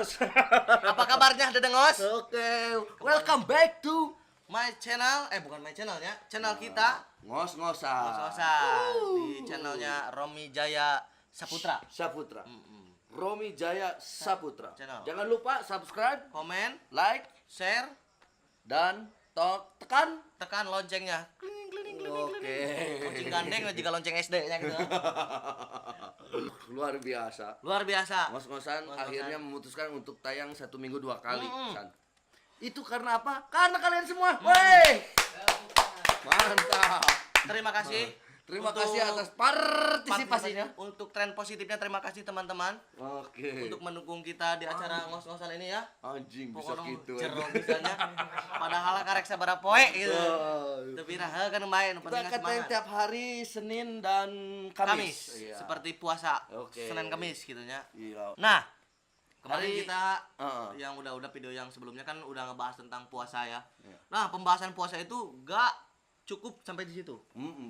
Dedengos. Apa kabarnya, Dedengos? Oke, welcome back to my channel, eh, bukan my channel ya, channel kita. Ngos-ngosan. Ngos-ngosan di channelnya Romi Jaya Saputra. Saputra. Romi Jaya Saputra. Channel. Jangan lupa subscribe, komen, like, share, dan tekan tekan loncengnya. Kling kling kling. Oke. Lonceng gandeng juga lonceng SD nya gitu. Luar biasa. Luar biasa. Ngos-ngosan Ngos-ngosan. akhirnya memutuskan untuk tayang satu minggu dua kali. San. Itu karena apa? Karena kalian semua. Woi. Mantap. Terima kasih. Terima untuk kasih atas partisipasinya. Untuk tren positifnya, terima kasih teman-teman Oke. untuk mendukung kita di acara ngos-ngosan ini ya. Anjing bisa Pokoknya gitu. jero misalnya. Padahal karek sabaraha poe gitu. Oh. Tapi raha kan main, nu Kita penting akan tayang semangat. tiap hari Senin dan Kamis. Kamis, Iya. seperti puasa. Oke. Senin Kamis gitu ya. Iya. Nah, kemarin kita yang udah-udah video yang sebelumnya kan udah ngebahas tentang puasa ya. Iya. Nah, pembahasan puasa itu gak cukup sampai di situ.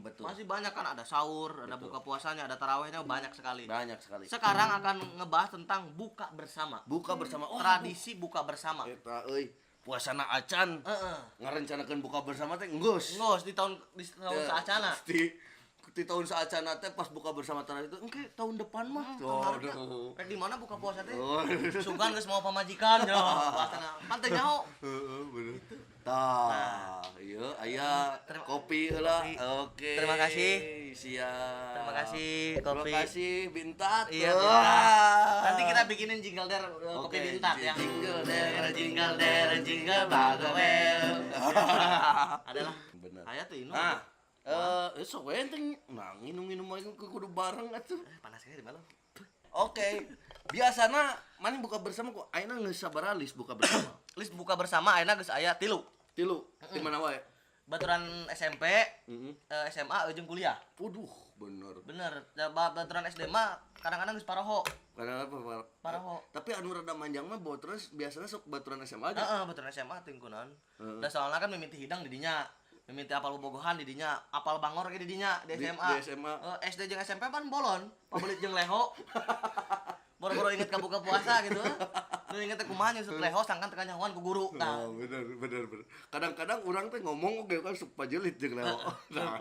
Betul. Masih banyak kan, ada sahur, ada buka puasanya, ada tarawehnya, banyak sekali. Banyak sekali. Sekarang akan ngebahas tentang buka bersama. Buka bersama. Oh, Tradisi buka bersama. Eta euy, puasana acan. Heeh. Ngarencanakeun buka bersama teh enggeus. Ngos di tahun saacana. Di tahun saacana teh pas buka bersama terakhir itu engke tahun depan mah. Aduh. Rek di mana buka puasa teh? Oh. Sugan geus mau pamajikan yo puasana. Pan teu nyaho. Heeh, bener. Tah, iya aya kopi heula. Oke. Terima kasih. Siap. Terima kasih Terima kopi. kasih Bintat. Iya, Wah. Bintat. Nanti kita bikinin jingle der kopi Oke, Bintat ya. Jingle der, Jingle der, jingle bell. Adalah. Bener. Aya tuh inu. Nah, sok we teh nah nginum-nginum aja kudu bareng atuh. Panas kayaknya di malam. Oke. Biasana mana buka bersama kok ayeuna geus sabaraha list buka bersama? List buka bersama ayeuna geus aya 3. 3. Di mana wae? Baturan SMP, SMA jeung kuliah. Waduh, bener. Bener, da baturan SD mah kadang-kadang geus paroho. Karena apa? Pak? Paroho. Tapi anu rada manjang mah bawa terus biasanya sok baturan SMA aja. Heeh, baturan SMA teh kunaon. Da soalna kan mimiti hidang di dinya. Mimiti apal bobogohan di dinya, apal bangor ge di dinya di SMA. Di SMA. SD jeung SMP pan bolon, pabelit jeung leho. Boro-boro inget ka buka puasa gitu. Nu inget teh kumaha nyusut leho sangkan teu kanyahoan ku guru. Tah. Oh, bener, bener, bener. Kadang-kadang orang teh ngomong oge kan sok pajelit jeung leho. Nah.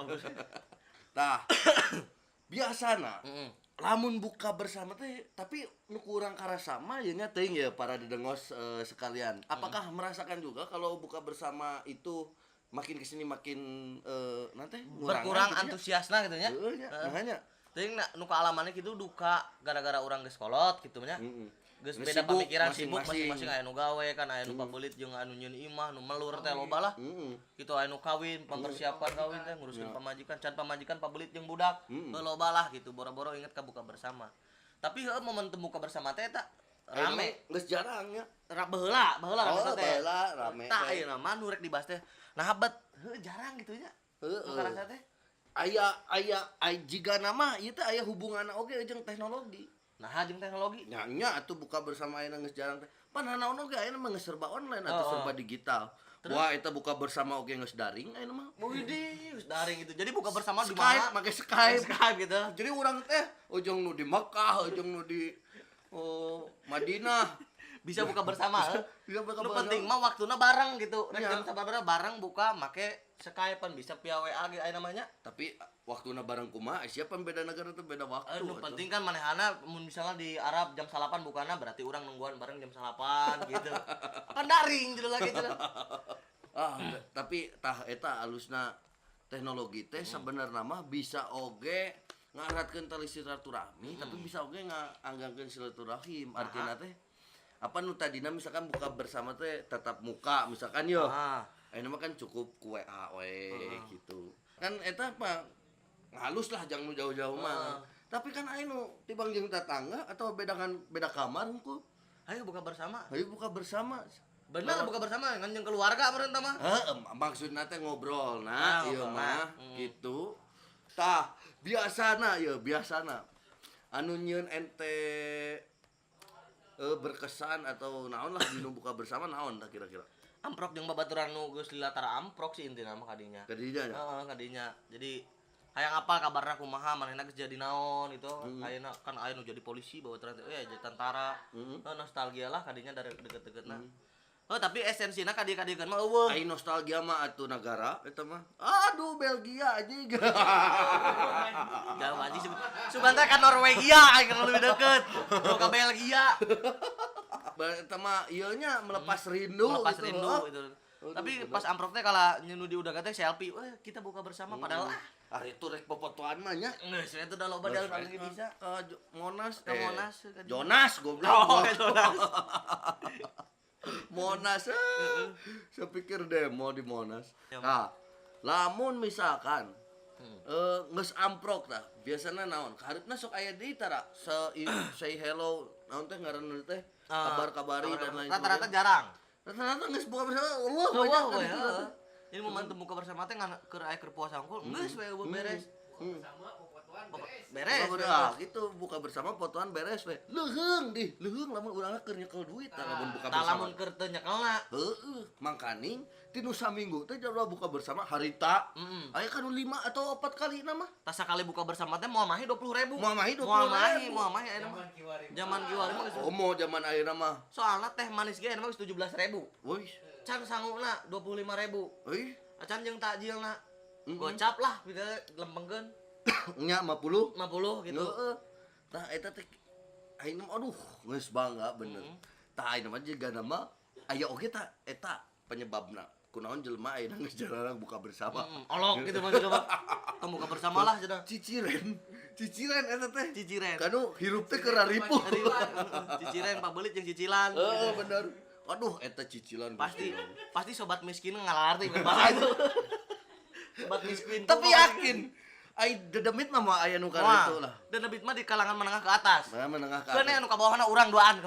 Tah. Biasana lamun buka bersama teh tapi nu kurang karasa mah ya nya teuing ya para dedengos sekalian. Apakah merasakan juga kalau buka bersama itu makin kesini makin nanti Berkurang antusiasna gitu nya. Heeh nya, nah nya. Teuing na, nu kaalamanna kitu duka gara-gara urang geus kolot gitu nya. Geus Geus beda sibuk pamikiran, sibuk masing-masing. masing-masing, aya nu gawe kan, aya nu pabelit jeung anu nyieun imah, nu melur teh loba lah. Gitu aya nu kawin, mempersiapkan kawin teh nguruskeun pamajikan, can pamajikan pabelit jeung budak. Heuh, loba lah gitu, boro-boro inget ka buka bersama. Tapi heuh momentum buka bersama teh eta rame. Geus jarang ya. Baheula, baheula Oh, rame teh. baheula rame Tah teh. ayeuna mah nu rek dibahas teh. Nah, bet heuh jarang gitu nya. Heeh. Nu karasa teh. Aya aya aya jigana mah ieu teh aya hubunganna oge jeung teknologi. Nah, jeung teknologi. Nya nya atuh buka bersama ayeuna geus jarang teh. Pan naon oge ayeuna mah geus serba online atau Oh, serba digital. Wah, eta buka bersama oge geus daring ayeuna mah. Widih, geus daring gitu. Jadi buka bersama di Skype, mana? make Skype. Skype gitu. Jadi urang teh ujung nu di Mekah, ujung nu di oh, Madinah. Bisa buka bersama. Bisa buka Nu bersama. penting mah waktuna bareng gitu. Rek Iya. jam sabaraha bareng buka make Skype pan bisa via WA ge aya namanya. Tapi waktuna bareng kumaha? Siapa beda negara tuh beda waktu. Nu atuh. penting kan manehana mun misalnya di Arab jam 8 bukana berarti urang nungguan bareng jam 8 gitu. Kan daring gitu lagi gitu. Ah, tapi tah eta alusna teknologi teh sebenarnya mah bisa oge ngaratkeun tali silaturahmi, tapi bisa oge ngaanggangkeun silaturahim. Artina teh apa nu tadina misalkan buka bersama teh tetap muka misalkan yo. Ayeuna mah kan cukup ku WA we gitu. Kan eta apa halus lah jangan nu jauh-jauh mah. Tapi kan aya nu tibang jeung tetangga atau bedakan beda kamar hungkul. Ayo buka bersama. Ayo buka bersama. Bener buka bersama ngan jeung keluarga meureun tah mah. Heeh, maksudna teh ngobrol nah, Ah, ieu ngobrol, mah gitu. Tah, biasana ya, biasana. Anu nyieun ente berkesan atau naon lah dinu buka bersama naon tah kira-kira? Amprok jeung babaturan nu geus lila tara amprok sih intina mah kadinya. Kadinya nya. Heeh, kadinya. Jadi Hayang apal kabarna kumaha, manehna geus jadi naon gitu. Ayeuna kan aya nu jadi polisi bawa ternyata jadi tentara. Nostalgia lah kadinya dari deket-deketna. Oh, tapi esensina kadieu-kadiekeun mah eueuh. Ai nostalgia mah atuh nagara eta mah. Aduh Belgia anjing. Jauh anjing sugan teh ka Norwegia aing keur lebih deket. Tuh ka Belgia. Eta mah ieu nya melepas rindu melepas gitu. Rindu gitu. Aduh, tapi bener. Pas amprok teh kala nu di udah teh selfie, wah kita buka bersama padahal ah itu rek popotoan mah nya. Geus eta udah loba dalam lagi bisa. Ke Monas, Ke Monas, ke Jonas goblok. Oh, ke Jonas. Monas. Saya pikir demo di Monas. Ya, Nah, lamun misalkan geus amprok tah, biasana naon? Kaharepna sok aya deui tara say hello, naon teh ngaranna teh? Kabar-kabari dan lain rata-rata sebagainya. jarang. Rata-rata geus buka bersama, Allah Wah, banyak wah, kan ya. gitu. Jadi momentum buka bersama teh ngan keur aya keur puasa unggul, geus we eueuh beres. Sama popotoan beres. Beres. Buka ah, gitu buka bersama potoan beres we. Leuheung dih, leuheung lamun urangna keur nyekel duit tah lamun buka Tah bersama. lamun keur teu nyekelna. Heeh, mangkaning tinu saminggu teh jadwal buka bersama harita. Aya kan 5 atau 4 kali nama. Tah sakali buka bersama teh moal mahi 20.000. Moal mahi 20.000. Moal mahi, moal mahi ayeuna mah. Zaman kiwari. Zaman kiwari mah geus. Komo zaman ayeuna mah. Soalna teh manis ge ayeuna mah geus 17.000. Woi, Can sanguna 25.000. euy, Acan jeung takjilna. Gocap lah bila lempengkeun nya 50. 50 gitu. Heeh. Tah eta teh ayeuna mah aduh, geus bangga bener. Tah ayeuna mah jiga nama aya oge tah eta penyebabna. Kunaon jelema ayeuna geus jarang buka bersama. Olok gitu maksudnya mah. Tong buka bersama lah cenah. Ciciren, ciciren eta teh. Ciciren. Kanu hirup teh keur ripuh. Ciciren pabelit jeung cicilan. Heeh, bener. Aduh, eta cicilan Pasti pasti sobat miskin ngalarti bahasa itu. Sobat miskin. Tapi yakin ai dedemit mah moal aya nu Wah, itu lah. Dan lebih mah di kalangan menengah ke atas. Nah, menengah ke Keun atas. anu ka bawahna urang duaan.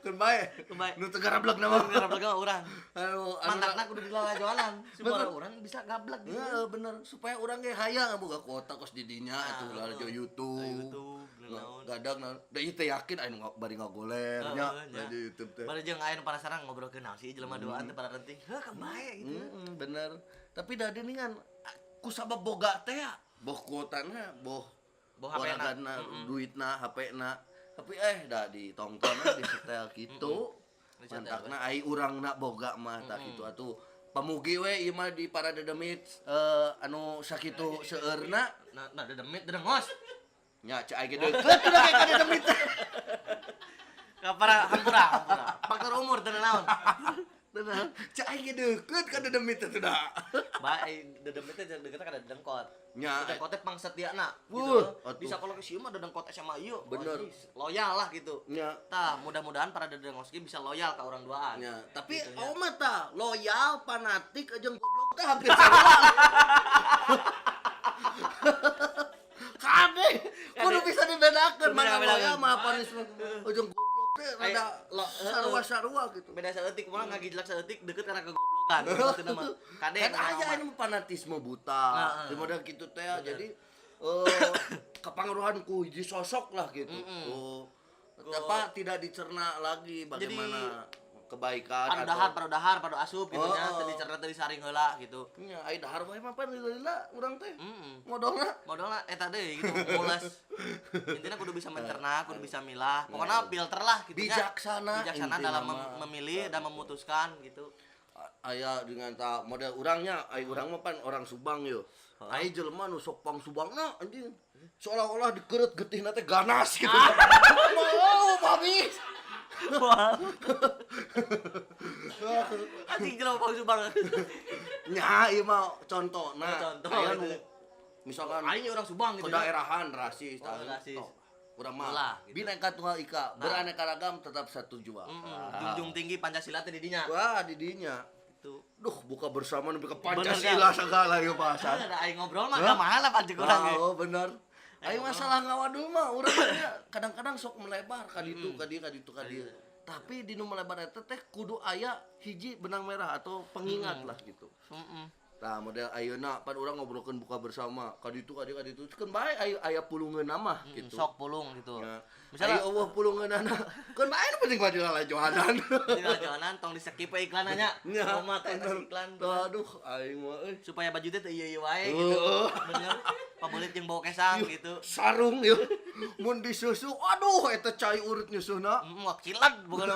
Keun bae. Keun bae. Nu teu garablek na mah. Gara mah urang. Anu anu Mantakna kudu dilalajoanan. Supaya urang bisa gablek gitu. Heeh, bener. Supaya urang ge hayang boga kuota kos di dinya atuh lalajo YouTube. YouTube, naon. Gadang naon. Da ieu teh yakin aya nu bari ngagoler nya Heeh, nya. lalajo YouTube teh. Bari jeung aya nu penasaran ngobrolkeun naon sih jelema duaan teh pada renting. Heuh keun bae gitu. Bener. Tapi da geuningan ku sabab boga teh ya. Boh kuotana, boh Boh HP-na. waragana, duitna, HP-na. Tapi da ditonton di setel gitu. Disetel Mantakna ai urangna boga mah tah kitu atuh. Pamugi we ieu mah di para dedemit anu sakitu seueurna Nah, nah dedemit dedengos. nya cek aing ge deukeut udah kayak ka dedemit. Ka para hampura, hampura. Faktor umur teu naon. Tenang. Cek aing ge deukeut ka dedemit teh da. Bae dedemit teh deketna kana dedengkot. Nya Dedengkot teh pangsetiana gitu. Wuh, atuh. Bisa kalau ke sieu mah dedengkot SMA ieu. Bener. Wah, loyal lah gitu. Nya Tah, mudah-mudahan para dedengos ge bisa loyal ka urang duaan. nya, tapi Gitu nya. oma tah loyal, fanatik jeung goblok teh hampir sarua. Kade, kudu bisa dibedakeun Kudu mana dibedakeun. loyal mana fanatisme. Ujung goblok teh rada sarua-sarua gitu. Beda saeutik malah ngagijlak saeutik deket karena kegoblokan. Maksudna mah. Kade Kan kumaha aya mah. anu fanatisme buta. Heeh. Di model kitu teh jadi kepangaruhan ku hiji sosok lah gitu. Oh, apa tidak dicerna lagi bagaimana kebaikan Padu dahar, padu dahar, padu asup gitu nya, Oh. teu dicerna teu disaring heula gitu. Nya ai dahar wae mah pan lila urang teh. Heeh. Modalna Modalna eta deui gitu, mules. Intinya kudu bisa mencerna, kudu bisa milah. Pokoknya filter lah gitu nya. Bijaksana Bijaksana intina dalam mah. memilih dan memutuskan gitu. Aya dengan ta model urangnya, ai urang mah pan orang Subang yo. Ai jelema nu sok pang Subangna anjing. Seolah-olah dikeureut getihna teh ganas gitu. Mau babi. Anjing jelema pang Subang. Nya ieu mah contona. Contoh, Aya nu gitu. misalkan Aing orang Subang gitu. ke daerahan rasis Oh, rasis. Toh, urang mah Ulah, gitu. Bineka Tunggal Ika, beraneka ragam tetap satu jua. Junjung tinggi Pancasila teh di dinya. Wah, di dinya. Gitu. Duh, buka bersama nepi ka Bener, Pancasila segala ieu bahasan. Ada aing ngobrol mah gak mahal lah pancing urang ge. Oh, bener. Ayo masalah ngawadul mah urang nya kadang-kadang sok melebar ka ditu ka dieu ka ditu ka dieu. Tapi di nu melebar eta teh kudu aya hiji benang merah atau pengingat lah gitu. Heeh. Tah, model ayeuna pan urang ngobrolkeun buka bersama ka ditu ka dieu ka ditu, keun bae aya aya pulungeunna mah gitu. Sok pulung gitu. Ya. Misalnya- Ayo eueuh pulungeunana. Keun bae nu penting mah dilalajoanan. Dilalajoanan, tong di skip we iklanna nya. Nya, Kumaha teh bener. iklan. Aduh, aing mah euy. Supaya baju teh teu ieu-ieu wae gitu. Heeh. Bener. Pabelit jeung bau kesang gitu. Sarung yeuh. Mun disusu, aduh, eta cai urut nyusuhna. Wah, kilat bukan.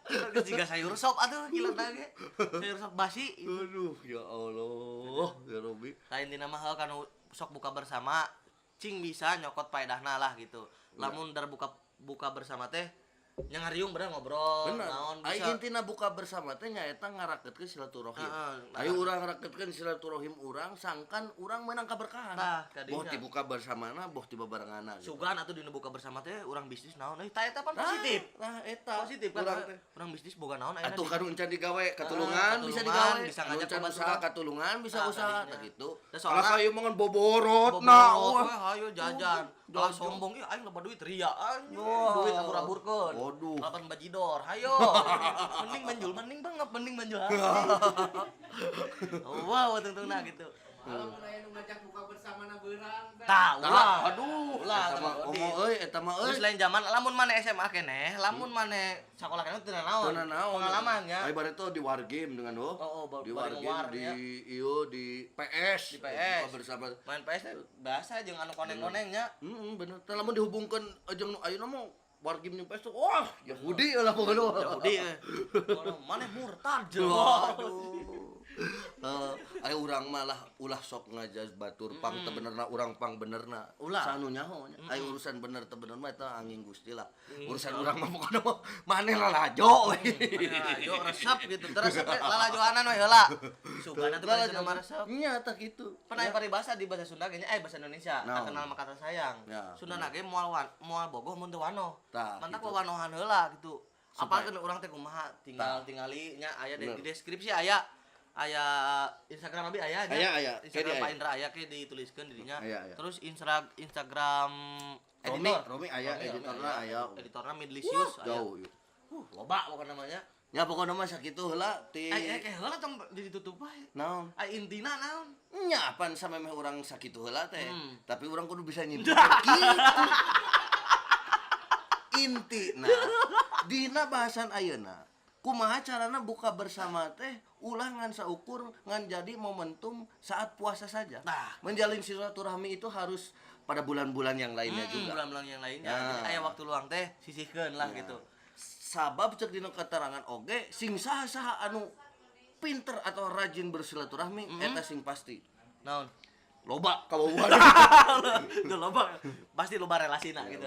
Geus jiga sayur sop atuh kilat ge. Sayur sop basi. Aduh, ya Allah, ya Robi. Lain dina mah heuh kanu sok buka bersama cing bisa nyokot paedahna lah gitu. Lamun dar buka buka bersama teh nya ngariung bener ngobrol, Bener. naon Ai bisa. intina buka bersama teh nyaeta ngaraketkeun silaturahim. Heeh. Ayo urang raketkeun silaturahim urang sangkan urang menang kaberkahan. Tah, kadinya. Boh ti buka bersamana, boh ti babarenganna gitu. Sugan atuh dina buka bersama teh urang bisnis naon euy, tah eta pan positif. Tah, eta. Positif kan Urang teh. urang bisnis boga naon ayeuna. Atuh kanu encan digawe katulungan Ah, bisa katulungan, digawe, bisa Anu ngajak encan babaturan. usaha katulungan bisa Tah, usaha kadinya. tah gitu. Da soalna- Kalau kayu mangan boborotna, Boborot wah. we hayo jajan. Kalah sombong ih aing loba duit ria anjing. Wah. Duit abur-aburkeun. Waduh. Lapan bajidor, hayo. Mending menjul, mending banget, mending menjul. Wow, tungtungna gitu. Kalau mun aya nu ngajak buka bersama na beurang teh. Tah, Tah, ulah. aduh, Ulah, eta mah tah, komo euy, eta mah euy. Terus lain zaman lamun maneh SMA keneh, lamun maneh sakola keneh teu naon. Teu nanaon. Pengalaman ya. Ai bare teh di war game dengan oh. Oh, oh, Di war bari game ngewar, di ya. ieu di PS. Di PS. Buka bersama. Main PS teh bahasa jeung anu koneng-konengnya. Heeh, bener. Tah lamun dihubungkeun jeung nu ayeuna mah war game jeung PS tuh, wah, Yahudi lah pokoknya. Yahudi. Maneh murtad. Waduh. Ayo urang malah ulah sok ngajaz batur pang teu benerna urang pang benerna. Ulah. Sanu nyaho nya. Ayo urusan bener teu bener mah eta angin Gusti lah. Urusan urang mah pokona mah maneh lalajo we. Lalajo resep gitu. Terus resep lalajoanan we heula. Sugana tuh bahasa nama resep. Nya tah kitu. Pernah aya paribasa di bahasa Sunda kayaknya bahasa Indonesia, tak Naon? kenal maka tak sayang. Ya, Sunda na ge moal wan, moal bogoh mun teu wanoh. Tah, Mantak gitu. wawanohan heula gitu. Supaya- Apalkeun urang teh kumaha tinggal tingali nya aya di Bener. deskripsi aya aya Instagram abi aya nya. Aya, aya. Instagram Kayaknya Pak aya. Indra aya ke dituliskeun di dinya. Aya, aya. Terus Instagram Romi, editor. Romi aya, editorna aya. Editorna Midlisius aya. Jauh yuk. Loba pokokna namanya. Ya pokokna mah sakitu heula ti Kayak heula tong ditutup wae. naon? Ai intina naon? Nya apan samemeh urang sakitu heula teh. Hmm. Tapi urang kudu bisa nyimpulkeun kitu. Intina dina bahasan ayeuna kumaha carana buka bersama teh ulah ngan saukur ngan jadi momentum saat puasa saja. Nah. Menjalin silaturahmi itu harus pada bulan-bulan yang lainnya juga. Bulan-bulan yang lainnya. Ya. Jadi aya waktu luang teh sisihkeun lah gitu. Sabab cek dina keterangan oge sing saha-saha anu pinter atau rajin bersilaturahmi eta sing pasti Naon? loba kawawuhan. Tuh loba pasti loba relasina gitu.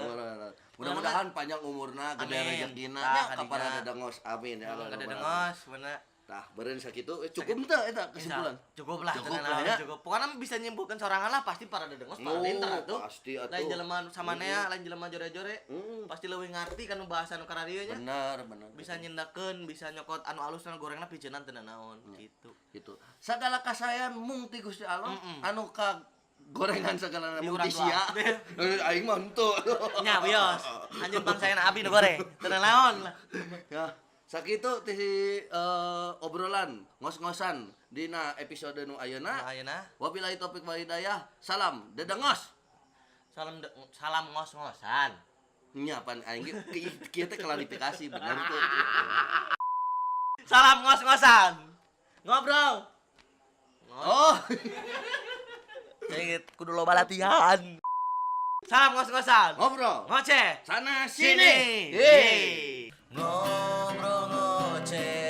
Mudah-mudahan panjang umurna, gede Amin. rezekina, Tah, nya kadinya. ka para dedengos. Amin ya Allah. Ada Rabbal Alamin. dengos bener. Tah, beureun sakitu cukup teu eta kesimpulan? Cukup lah, Cukup tenang lah ya. cukup. Pokoknya bisa nyimpulkan sorangan lah pasti para dedengos para Oh, pinter atuh. pasti atuh. Lain jelema samanea, lain jelema jore-jore. Mm. Pasti leuwih ngarti kan bahasa nu kararieu nya. Bener, bener. Bisa nyindakeun, bisa nyokot anu alus anu gorengna piceunnan teu naon gitu. Gitu. Sagala kasayan mung ti Gusti Allah anu ka gorengan sagala Di mung urang ti sia. Aing mah henteu. Nya wios, anjeun pangsayana abi nu goreng. Teu naon lah. Ya, sakitu ti obrolan ngos-ngosan dina episode nu ayeuna. Nu ayeuna. Wabillahi taufik wal hidayah. Salam dedengos. Salam salam ngos-ngosan. Nya pan aing ge kieu teh klarifikasi bener tuh. Salam ngos-ngosan. Ngobrol. Oh. Jadi kudu loba latihan. Salam ngos-ngosan. Ngobrol. Ngoceh. Sana Sini. sini. Yeay. Ngobrol ngoceh.